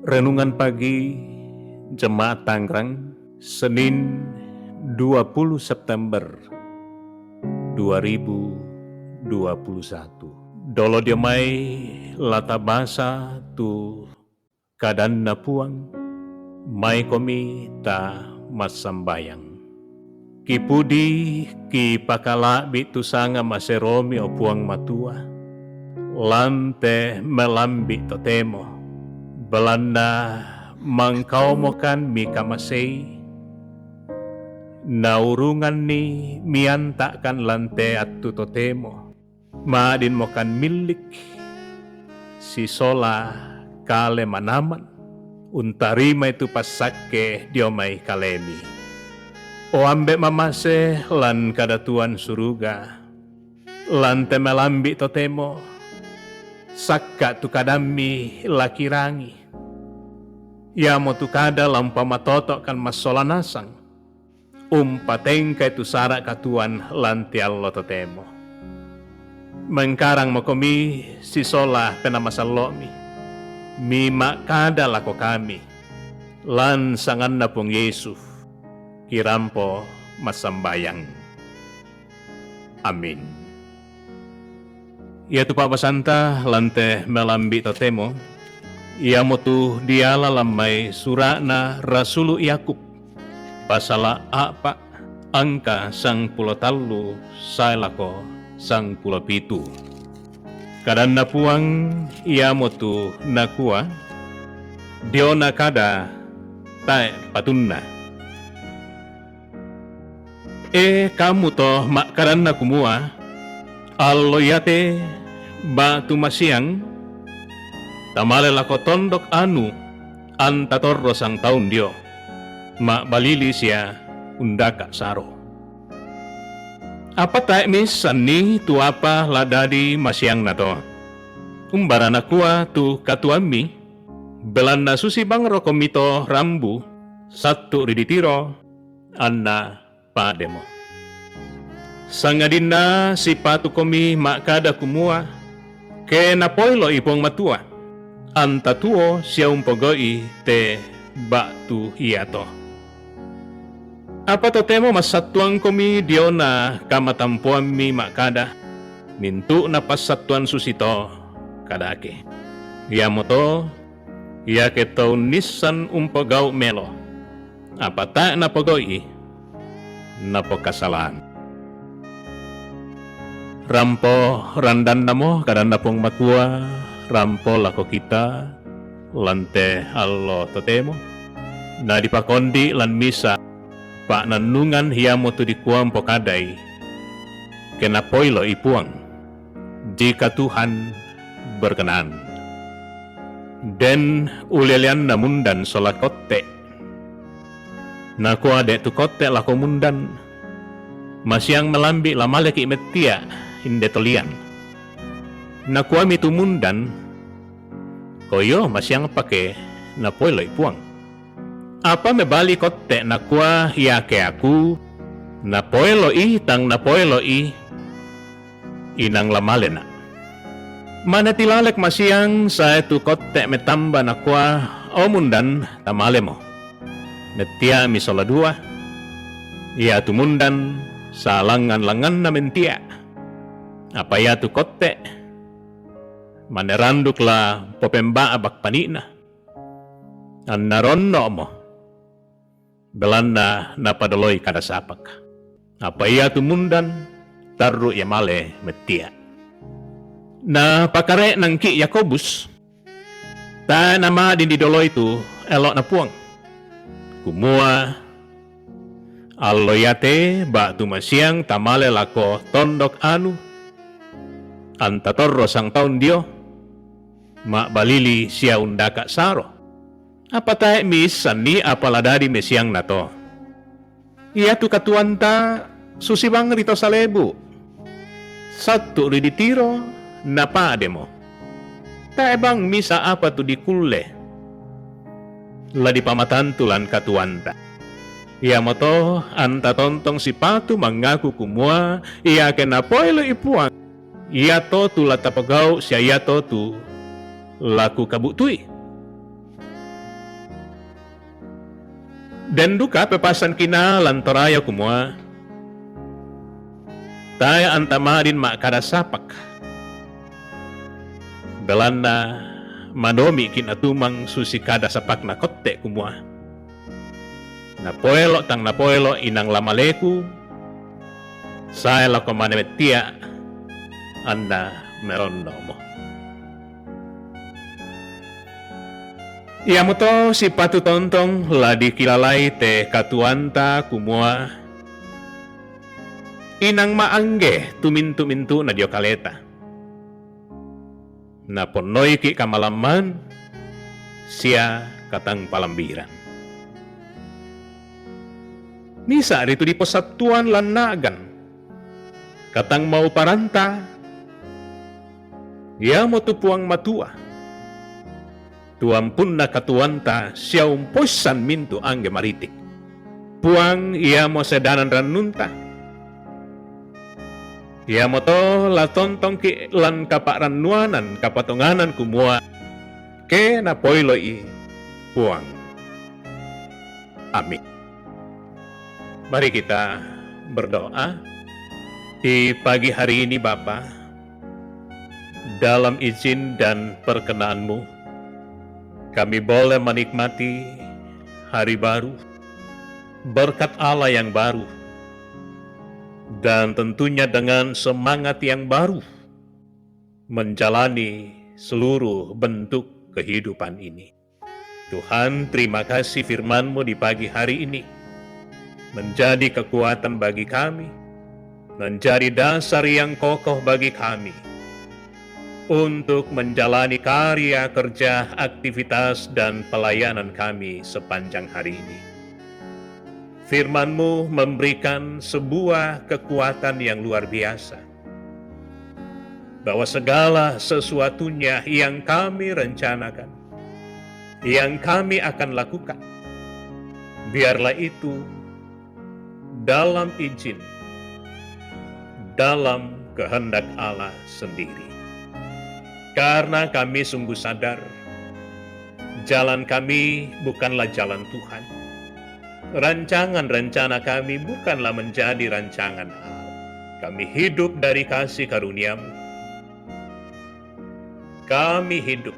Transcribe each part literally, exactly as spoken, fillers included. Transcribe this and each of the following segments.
Renungan pagi Jemaat Tangerang, Senin, dua puluh September dua ribu dua puluh satu. Dolo dio mai la tabasa tu kadanNa Puang, mai komi ta massambayang. Kipudi, kipakala'bi tu sanga maseromi, o Puang Matua, lan te melambi totemo, belanna mangkaomokan mikamasei, naurunganni mianta'kan lan te attu totemo. Ma'dinmokan millik sisola kale manaman, untarimai tu passakke dio mai kalemi. O Ambe' mamase lan kadatuan suruga, lan te melambi totemo, sakka' tu kadammi la kirangi. Iamotu kada la umpamatoto'kan massola nasang, umpatengkai tu sara' katuoan lan te allo totemo. Mengkarangmokomi sisola Penaa Masallo'mi, mima'kada lako kami, lan sanganNa Puang Yesu, kirampo massambayang. Amin. Iatu pa'basanta lan te melambi totemo, iamotu diala lan mai sura'na Rasulu Yakub, pasala a'pa', angka sangpulo tallu sae lako sangpulo pitu. KadanNa Puang iamotu nakua, diona kada tae' patunna. E, kamu to ma'kadanna kumua, allo iate ba'tu masiang tamale lako tondok anu anta torro sangtaun dio, ma'balili sia undaka' saro. Apa tae' miissanni tu apa la dadi masiangna to? Umbara nakua tu katuoammi, belanna susi bangrokomi to rambu sattu' ri ditiro, anna pademo. Sangadinna sipatukomi ma'kada kumua, ke napoilo'i Puang Matua, anta tuo sia umpogau'i te ba'tu iato. Apa totemo massattuangkomi diona kamatampoammi ma'kada, mintu'na passattuan susito kadake. Iamoto, iake tau unnissan umpogau' melo, apa tae' napogau'i, napokasalaan. Rampo randannamo kadanNa Puang Matua, rampo lako kita, lan te allo totemo, nadipakondi' lan misa' pa'nannungan iamotu dikua umpokadai, ke napoilo'i Puang, jika Tuhan berkenan. Den uleleanna mundan sola kotte'. Nakua de' tu kotte' lako mundan, masiang melambi' la maleki' mettia' inde tolian. Nakuami tu mundan, koio masiang pake napoilo'i Puang. Apa mebali kotte' nakua iake aku, napoilo'i tang napoilo'i, inang la malena'. Mane tilalek masiang sae tu kotte' metamba nakua, o mundan, tamalemo. Mettia'mi sola dua, iatu mundan salangngan-langnganna mentia'. Apa iatu kotte', mane randuk la popemba'bak pani'na, anna ronno'mo, belanna napadoloi kada sapak. Apa iatu mundan, tarru' ia male mettia'. Napakare'nangki' Yakobus, tae' nama'din didoloi tu elo'Na Puang, kumua, allo iate ba'tu masiang tamale lako tondok anu, anta torro sangtaun dio, ma'balili sia undaka' saro. Apa tae' miissanni apa la dadi mesiangna to? Iatu katuoanta susi bang ri to salebu', sattu' ri ditiro, napa'demo. Tae' bang misa' apa tu dikulle la dipamatantu lan katuoanta. Iamoto anta tontong sipatu mangaku kumua, iake napoilo'i Puang, iato tu la tapogau' sia iato tu la kukabu'tui. Denduka pepasan kina lan Toraya kumua, tae' antamadin ma' kada sapak. Belanna manomi' kina tumang susi kada sapakna kotte' kumua, napoelo' tang napoelo' inang la maleku, sae lako mane mettia', anna meronnomo. Iamoto sipatu tontong la dikilalai te katuoanta kumua, inang ma' angge tumintu-mintu'na dio kaleta. Naponnoiki' kamalamman sia katangpalambiran. Misa' ritu diposattuan lan na'gan, katangmauparanta, iamotu Puang Matua, tu ampunna katuoanta sia umpoissan mintu' angge maritik. Puang iamo sedanan rannunta. Iamoto la tontongki' lan kapa'rannuanan kapatonganan kumua, ke napoilo'i Puang. Amin. Mari kita berdoa. Di pagi hari ini, Bapa, dalam izin dan perkenan-Mu, kami boleh menikmati hari baru, berkat Allah yang baru, dan tentunya dengan semangat yang baru menjalani seluruh bentuk kehidupan ini. Tuhan, terima kasih firman-Mu di pagi hari ini. Menjadi kekuatan bagi kami, menjadi dasar yang kokoh bagi kami untuk menjalani karya kerja, aktivitas, dan pelayanan kami sepanjang hari ini. Firman-Mu memberikan sebuah kekuatan yang luar biasa, bahwa segala sesuatunya yang kami rencanakan, yang kami akan lakukan, biarlah itu dalam izin, dalam kehendak Allah sendiri. Karena kami sungguh sadar, jalan kami bukanlah jalan Tuhan. Rancangan rencana kami bukanlah menjadi rancangan Allah. Kami hidup dari kasih karunia-Mu. Kami hidup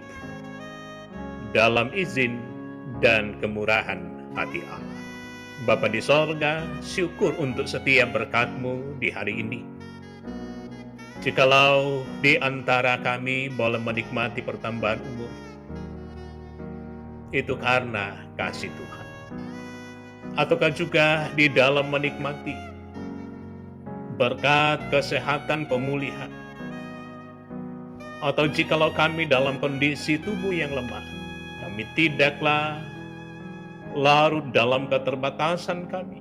dalam izin dan kemurahan hati Allah. Bapa di sorga, syukur untuk setiap berkat-Mu di hari ini. Jikalau di antara kami boleh menikmati pertambahan umur, itu karena kasih Tuhan. Ataukah juga di dalam menikmati berkat kesehatan, pemulihan, atau jikalau kami dalam kondisi tubuh yang lemah, kami tidaklah larut dalam keterbatasan kami,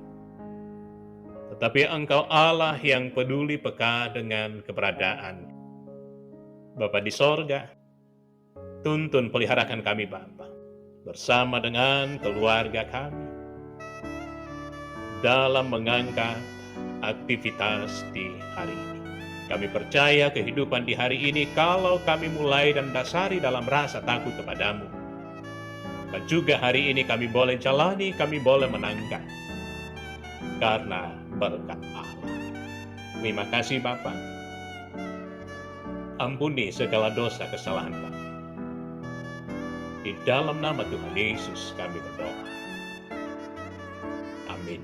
tetapi Engkau Allah yang peduli peka dengan keberadaan. Bapa di sorga, tuntun peliharakan kami, Bapa, bersama dengan keluarga kami dalam mengangkat aktivitas di hari ini. Kami percaya kehidupan di hari ini, kalau kami mulai dan dasari dalam rasa takut kepada-Mu, maka juga hari ini kami boleh jalani, kami boleh menangkap karena berkat Allah. Terima kasih, Bapa. Ampuni segala dosa kesalahan kami. Di dalam nama Tuhan Yesus kami berdoa. Amin.